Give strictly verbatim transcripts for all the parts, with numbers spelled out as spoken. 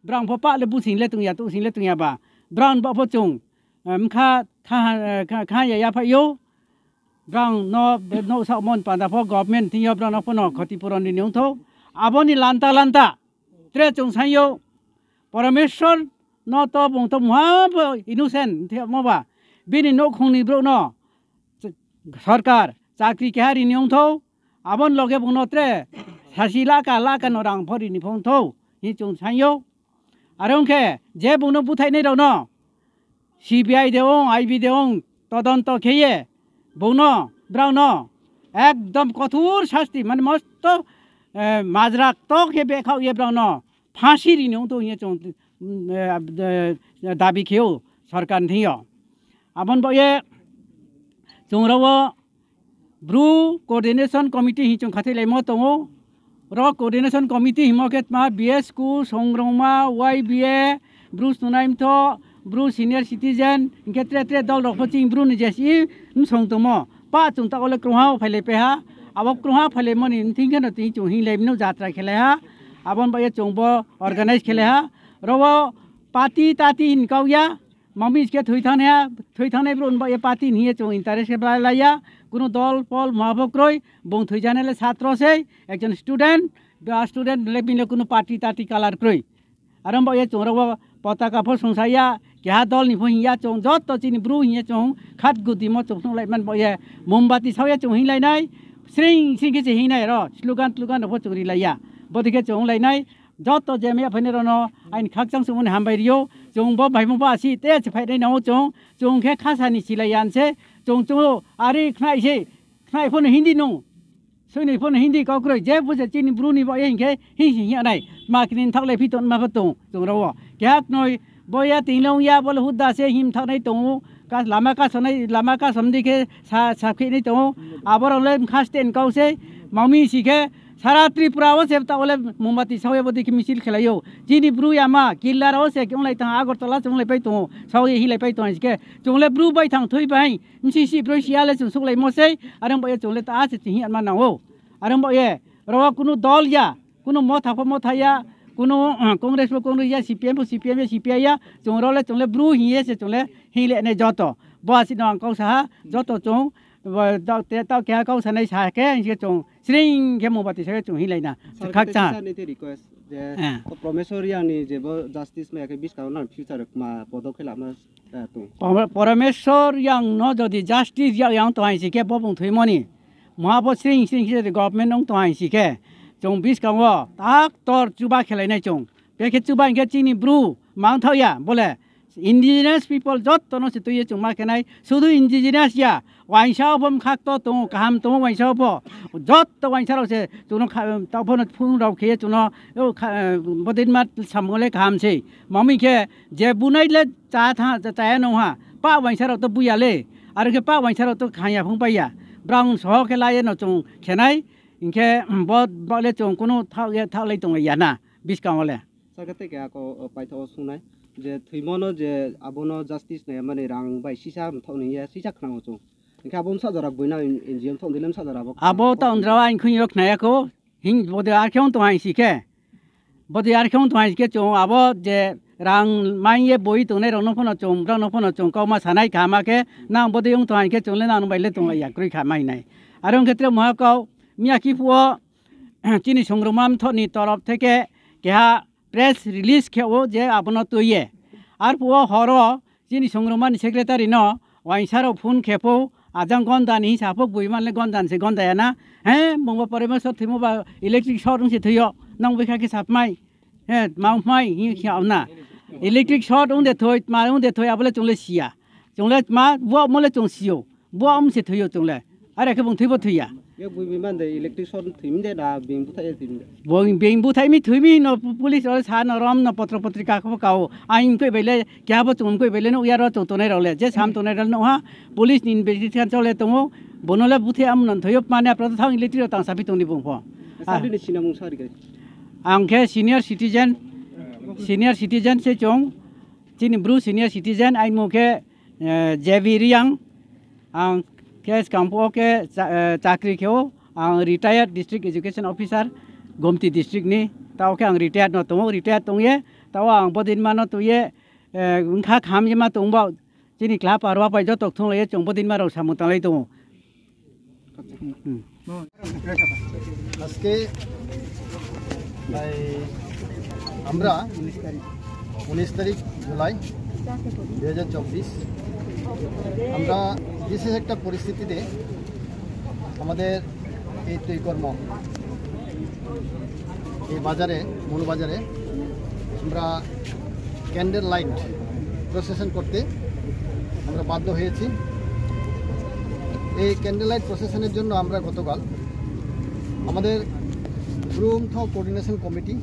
Brang pho pah le busing le tong ya, touhsing le tong ya ba. Brang baoh pho chung, eh, mkha, kha, eh, kha, kha ya ya phaih ou. Brang no, be no saohmo ni panda pho government thing yo brang no pho no khoti puron ri ni ong thou. Abo ni lanta lanta. Tre chung saing ou. Parameshwar no to bung to mungha bo innocent themo ba. Bini nouhkhong ni brouh no sorkar chakri keha ri ni ong thou. Abo ni loge bung no tre sasi laka laka no rang pho ri ni phung thou. Hing chung saing ou. Are ong khe, je bung no búthaihnai rao no, C B I de ong, I B de ong, todonto khe ye, bung no, brao no, ekdom kothur sasti, mane mosto, eh, majra kto khe bekhaoh ye brao no, phasi ri ni ong thou hing ye chung, mm, eh, eh, dabi khe ou, sorkar ni thing yo. Abo ni baoh ye, chung rao wo, Bru Coordination Committee hing chung khathoihlaimo tong ou. Ro Coordination Committee hingmo khe tma B S ku, Songrongma, Y B A, Bru Snungnai Mthoh, Bru Senior Citizen, hing khe tre tre dol rao pho chini Bru ni jesi msong tongmo. Pah chung taoh wo le krungha wo phailaipai ha. Abo krungha phailaimo ni thing khe no tini chung hinglai no jatra khelai ha. Abo ni baoh ye chung bo organize khelai ha. Ro wo party tati hing kau ya. Mami si khe thoi thanngnai ha, thoi thanngnai brouh ni baoh ye party ni hing ye chung interest khe bla lai ya. Kunu dol pol mungha pho kroi, bung thoi janai le satro sei, ekjon student, ba student le bini le kunu party tati color kroi. Aro ni baoh ye chung rao wo potaka pho songsa ya, keha dol ni pho hing ya chung, joto chini Bru hing ye chung khat gudimo chung phnuhlaimo ni baoh ye, mombati sao ye chung hinglai nai, sring sring khe se hinglai ro, slogan tlogan rao pho chung rilai ya. Bodei khe chung onglai nai, joto je maya phainai rao no aini khakchang suhmo ni hambai ri ou. Chung bo baimo ba si te se phainai nang ou chung, chung khe khasa ni silai ya se, chung chung ou, are khnai se, khnai pho no Hindi nung, soinoi pho no Hindi kau kroi, je bo se chini Bru ni baoh ye hing khe hing si hing ya nai, tma kini thaohlai phi tongma pho tong chung rao wo. Keha knoi bo ya ting le ong ya, bo le huda se him thaohnai tong ou, ka-, lama kasonai, lama kasom di khe sa, sakhinai tong ou, abo rao le mkha sten kau sei, mami si khe, sara Tripura wo se taoh wo le mombati sao ye bodei khe misil khelai ou. Chini Bru yama, Killa rao wo se onglai tang, Agartala se onglaipai tong ou, sao ye hinglaipai tong hai si khe. Chung le Bru baithang thui bai, bsisi broi si ya le chung souhlaimo sei, are ong baoh ye chung le ta se ching hing yama nang ou. Are ong baoh ye, ro wo kunu dol ya, kunu Motha pho Motha ya, kunu, eh, Congress pho Congress ya, C P M pho C P M ya, C P I ya, chung rao le chung le Bru hing ye se chung le hinglai nai joto. Bo asi no ang kau sa ha, joto chung, bo, taoh te, taoh keha kau sanai sa khe, hing se chung sring khe mombati sao ye chung hinglai na. Sir, khakchang. Teisa ni te request je, eh, Parameshwar Reang ni je bo justice mai ya khe buskang wo nang future kma podokhe lama, eh, tong? Pora-, Parameshwar Reang no jodi justice yak yang tong hai si khe bo bung thoimo ni. Mungha bo sring sring khe jodi government ong tong hai si khe, chung buskang wo taktor chuba khelai nai chung. Bekhe chuba hing khe chini Bru mangthaoh ya, bo le indigenous people joto no se tui ye chung ma khe nai, sudu indigenous ya, uaingsa wo pho mkha kto tong ou, kaham tong ou uaingsa wo pho, joto uaingsa rao se chung no kha-, taoh pho no phung rao khe ye chung no, o kha-, bodei ma samung le kaham sei. Mami khe je bunai le cha tha, cha, cha ya nung ha, pah uaingsa rao to bu ya le, aro khe pah uaingsa rao to khang ya phung pai ya, brang soho khe la ye no chung khe nai, hing khe bo, bo le chung kunu thaoh ye, thaohlai tonglai ya na, buskang wo le. Sir, khe tei keha kau, o, paithaoh wo sung nai. Je thoimo no je abo no justice nai mani rang bai sisa mthaoh ni ye, sisa khnang ou chung. Hing khe abo bsa jora gboina N G O mthaoh dei le bsa jora bo. Abo taoh ndra aini khung yo khna ya khou. Hing bodei ar khe ong tong hai si khe. Bodei ar khe ong tong hai si khe chung abo je rang mai ye boi tongnai rao no pho no chung, brao no pho no chung kauma sanai kaham khe, nang bodei ong tong hai khe chung le nang bai le tonglai ya kroi kha mai nai. Are ong khe tre mungha kau, miya khe phuh wo, chini Songrongma Mthoh ni torop theke keha press release khe ou je abo no tui ye. Arphuh wo hor wo chini Songrongma ni secretary no uaingsa rao phone khe pho, ajang gonda ni hing sa pho, gboima le gonda ni se gonda ya na. He, bung bo Parameshwar thoimo ba electric short ong se thoi yo, nang bai kha khe sapmai. He, tma ongmai hing khe ong na. Electric short ong de thoi, tma ong de thoi, abo le chung le si ya. Chung le tma, bo mo le chung si ou. Bo ong se thoi ou chung le. Are khe bung thoi bo thoi ya. Yak bui bui man de electric short thoi mi de na, being búthaih ye thoi mi de. Bo being búthaih mi thoi mi no pu-, police rao le sa no rom no potro potrika khe bo kau. Aini mkoih bai le, keha bo chung mkoih bai le nuh ya ro chung tongnai rao le. Je sam tongnai rao le nuh ha, police ni investigation chole tong ou. Bo no le búthaih am no thoi ou, mane apra to thang electric rao tang sapi tong ni bung pho. Sir, bini sinamung sari khe? Ang khe senior citizen, senior citizen se chung, chini Bru senior citizen, aini mung khe, eh, J B Reang, ang khe skang phuh wo khe cha-, eh, chakri khe ou, ang retired district education officer, Gomti district ni, taoh khe ang retired no tong ou, retired tong ye, Taoh ang bodinma no tui ye, wngkha kham ye ma tong ba, chini kla parwa pai joto kthunglai ye chung bodinma rao samung tanglai tong ou. আজকে এই আমরা উনিশ তারিখ জুলাই দুই হাজার চব্বিশ, আমরা বিশেষ একটা পরিস্থিতিতে আমাদের এই তৈকর্ম, এই বাজারে, মৌলবাজারে আমরা ক্যান্ডেল লাইট প্রসেশন করতে আমরা বাধ্য হয়েছি। এই ক্যান্ডেল লাইট প্রসেশনের জন্য আমরা গতকাল আমাদের ব্রুমথং কোঅর্ডিনেশন কমিটি,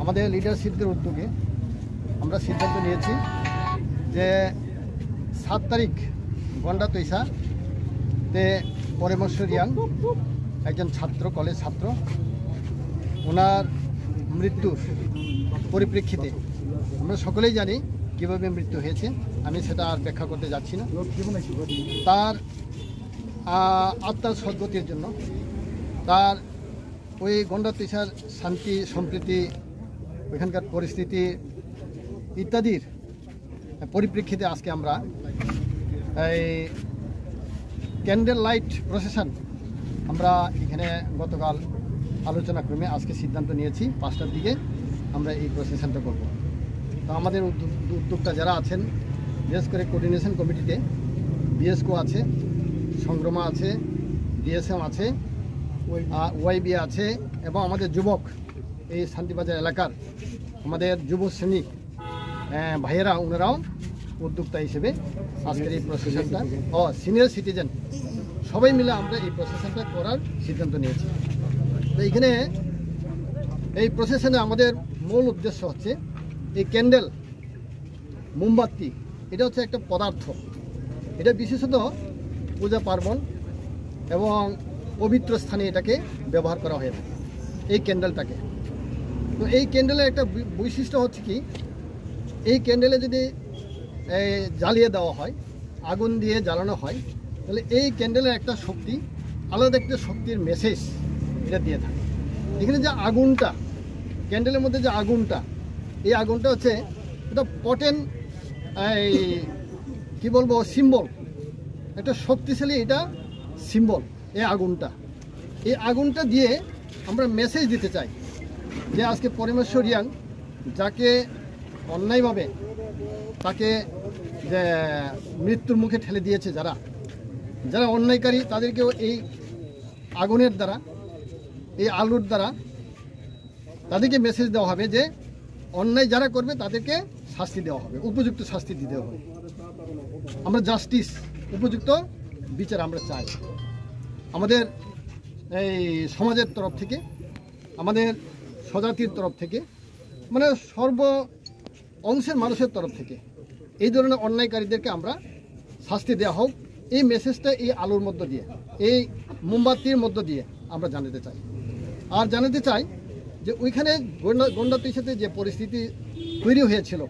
আমাদের লিডারশিপদের উদ্যোগে আমরা সিদ্ধান্ত নিয়েছি যে সাত তারিখ গন্ডাতৈসা তে পরমেশ্বর রিয়াং, একজন ছাত্র, কলেজ ছাত্র, ওনার মৃত্যুর পরিপ্রেক্ষিতে আমরা সকলেই জানি কিভাবে মৃত্যু হয়েছে, আমি সেটা আর ব্যাখ্যা করতে যাচ্ছি না। তার আহ, আত্মার সদ্গতির জন্য, তার ওই গন্ডাতৈসার শান্তি সম্প্রীতি, ওইখানকার পরিস্থিতি ইত্যাদির পরিপ্রেক্ষিতে আজকে আমরা এই ক্যান্ডেল লাইট প্রসেশন আমরা এখানে গতকাল আলোচনা ক্রমে আজকে সিদ্ধান্ত নিয়েছি পাঁচটার দিকে আমরা এই প্রসেশনটা করব। তো আমাদের উদ্যোগ-, উদ্যোক্তা যারা আছেন, বিশেষ করে কোঅর্ডিনেশন কমিটিতে বিএসকো আছে, সংগ্রামা আছে, বিএসএম আছে, ওয়াইবি আছে এবং আমাদের যুবক, এই শান্তিবাজার এলাকার আমাদের যুব শ্রেণী, আহ, ভাইয়েরা, ওনারাও উদ্যোক্তা হিসেবে আজকের এই প্রসেশনটা, ও সিনিয়র সিটিজেন, সবাই মিলে আমরা এই প্রসেশনটা করার সিদ্ধান্ত নিয়েছি। তো এখানে এই প্রসেশনে আমাদের মূল উদ্দেশ্য হচ্ছে এই ক্যান্ডেল, মোমবাতি, এটা হচ্ছে একটা পদার্থ, এটা বিশেষত পূজা পার্বণ এবং পবিত্র স্থানে এটাকে ব্যবহার করা হয়ে থাকে, এই ক্যান্ডেলটাকে। তো এই ক্যান্ডেলের একটা বি-, বৈশিষ্ট্য হচ্ছে কি, এই ক্যান্ডেলে যদি, এ, জ্বালিয়ে দেওয়া হয়, আগুন দিয়ে জ্বালানো হয়, তাহলে এই ক্যান্ডেলের একটা শক্তি, আলাদা একটা শক্তির মেসেজ এটা দিয়ে থাকে। এখানে যে আগুনটা, ক্যান্ডেলের মধ্যে যে আগুনটা, এই আগুনটা হচ্ছে এটা পটেন্ট, এই কি বলবো, সিম্বল, একটা শক্তিশালী এটা সিম্বল, এই আগুনটা। এই আগুনটা দিয়ে আমরা মেসেজ দিতে চাই যে আজকে পরমেশ্বর রিয়াং, যাকে অন্যায়ভাবে তাকে যে মৃত্যুর মুখে ঠেলে দিয়েছে যারা, যারা অন্যায়কারী, তাদেরকেও এই আগুনের দ্বারা, এই আলোর দ্বারা তাদেরকে মেসেজ দেওয়া হবে যে অন্যায় যারা করবে তাদেরকে শাস্তি দেওয়া হবে, উপযুক্ত শাস্তি দিতে হবে। আমরা জাস্টিস, উপযুক্ত বিচার আমরা চাই। আমাদের এই সমাজের তরফ থেকে, আমাদের স্বজাতির তরফ থেকে, মানে সর্ব অংশের মানুষের তরফ থেকে এই ধরনের অন্যায়কারীদেরকে আমরা শাস্তি দেওয়া হোক, এই মেসেজটা এই আলোর মধ্য দিয়ে, এই মোমবাতির মধ্য দিয়ে আমরা জানাতে চাই। আর জানাতে চাই যে ওইখানে গন্ডা, গন্ডাতৈসাতে যে পরিস্থিতি তৈরি হয়েছিল,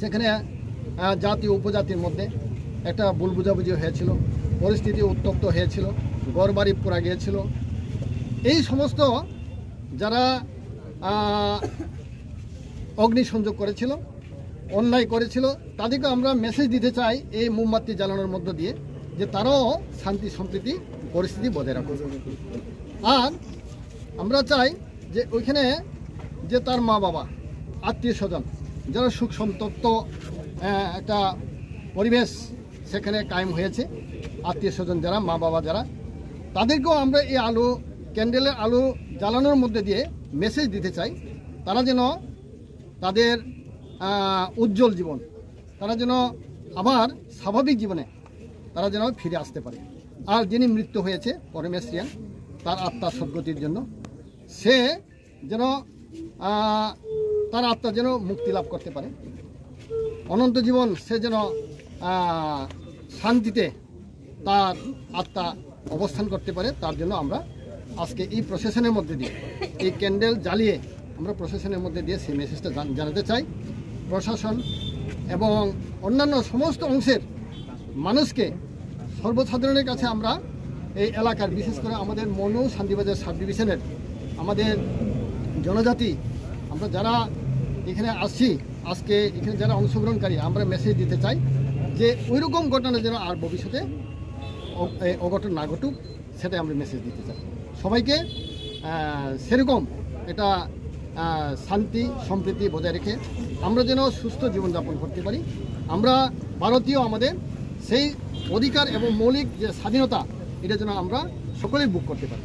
সেখানে, আহ, জাতি উপজাতির মধ্যে একটা ভুল বোঝাবুঝি হয়েছিল, পরিস্থিতি উত্তপ্ত হয়েছিল, ঘরবাড়ি পোড়া গিয়েছিল। এই সমস্ত যারা, আহ, অগ্নিসংযোগ করেছিল, অন্যায় করেছিল, তাদেরকে আমরা মেসেজ দিতে চাই এই মোমবাতি জ্বালানোর মধ্য দিয়ে যে তারাও শান্তি সম্প্রীতি পরিস্থিতি বজায় রাখুক। আর আমরা চাই যে ওইখানে যে তার মা বাবা, আত্মীয় স্বজন, যারা শোক সন্তপ্ত, আহ, একটা পরিবেশ সেখানে কায়েম হয়েছে, আত্মীয় স্বজন যারা, মা বাবা যারা, তাদেরকেও আমরা এই আলো, ক্যান্ডেলের আলো জ্বালানোর মধ্যে দিয়ে মেসেজ দিতে চাই, তারা যেন তাদের, আহ, উজ্জ্বল জীবন, তারা যেন আবার স্বাভাবিক জীবনে তারা যেন ফিরে আসতে পারে। আর যিনি মৃত্যু হয়েছে পরমেশ রিয়াং, তার আত্মার সদ্গতির জন্য, সে যেন, আহ, তার আত্মা যেন মুক্তি লাভ করতে পারে, অনন্ত জীবন সে যেন, আহ, শান্তিতে তার আত্মা অবস্থান করতে পারে, তার জন্য আমরা আজকে এই প্রসেশনের মধ্যে দিয়ে, এই ক্যান্ডেল জ্বালিয়ে আমরা প্রসেশনের মধ্যে দিয়ে সেই মেসেজটা জান-, জানাতে চাই। প্রশাসন এবং অন্যান্য সমস্ত অংশের মানুষকে, সর্বসাধারণের কাছে আমরা এই এলাকার, বিশেষ করে আমাদের মনু শান্তিবাজার সাব ডিভিশনের আমাদের জনজাতি, আমরা যারা এখানে আসছি, আজকে এখানে যারা অংশগ্রহণকারী, আমরা মেসেজ দিতে চাই যে ওইরকম ঘটনা যেন আর ভবিষ্যতে অ-, এ, অঘটন না ঘটুক, সেটাই আমরা মেসেজ দিতে চাই সবাইকে। আহ, সেরকম এটা, আহ, শান্তি সম্প্রীতি বজায় রেখে আমরা যেন সুস্থ জীবনযাপন করতে পারি। আমরা ভারতীয়, আমাদের সেই অধিকার এবং মৌলিক যে স্বাধীনতা, এটা যেন আমরা সকলেই ভোগ করতে পারি,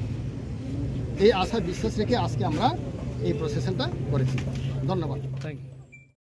এই আশা বিশ্বাস রেখে আজকে আমরা এই প্রসেশনটা করেছি। ধন্যবাদ। Thank you.